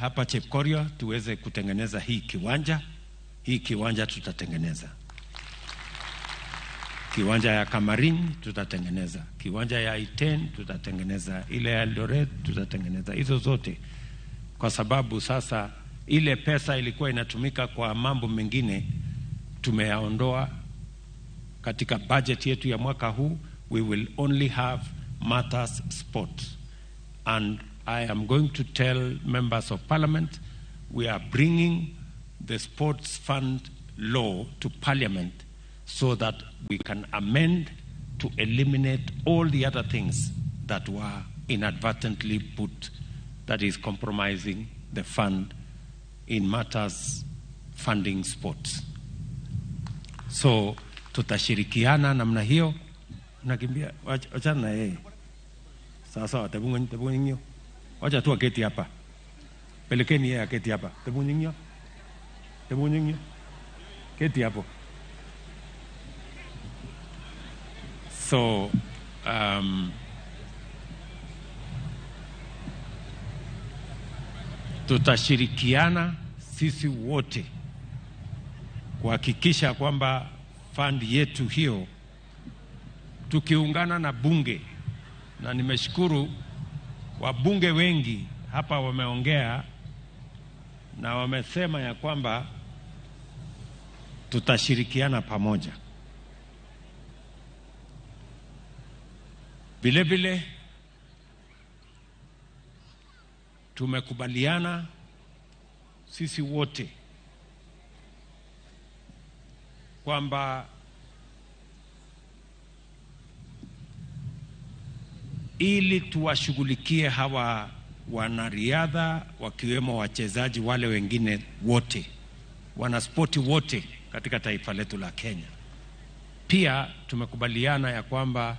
hapa Chepkorio tuweze kutengeneza hii kiwanja. Hii kiwanja tutatengeneza. Kiwanja ya Kamarin tutatengeneza, kiwanja ya Iten tutatengeneza, ile ya Eldoret tutatengeneza, hizo zote, kwa sababu sasa ile pesa ilikuwa inatumika kwa mambo mengine tumeyaondoa katika budget yetu ya mwaka huu. We will only have matters sport, and I am going to tell members of parliament we are bringing the sports fund law to parliament so that we can amend to eliminate all the other things that were inadvertently put, that is compromising the fund in matters funding sports. So tutashirikiana namna hiyo. Nakimbia, wachana na yeye. Sasa tebungo. Wacha tu aketi hapa. Pelekeni yeye aketi hapa. Tebungo. Tebungo. Keti hapo. So tutashirikiana sisi wote kuhakikisha kwamba fund yetu hiyo, tukiungana na bunge, na nimeshukuru wabunge wengi hapa wameongea na wamesema ya kwamba tutashirikiana pamoja. Vile vile tumekubaliana sisi wote kwamba ili tuwashughulikie hawa wanariadha wakiwemo wachezaji wale wengine wote, wanaspoti wote katika taifa letu la Kenya, pia tumekubaliana ya kwamba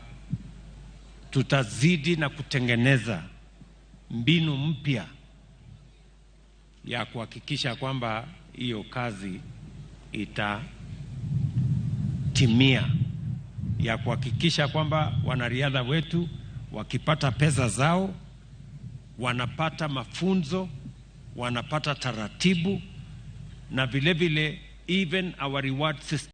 tutazidi na kutengeneza mbinu mpya ya kuhakikisha kwamba hiyo kazi itatimia, ya kuhakikisha kwamba wanariadha wetu wakipata pesa zao wanapata mafunzo, wanapata taratibu, na vile vile even our reward system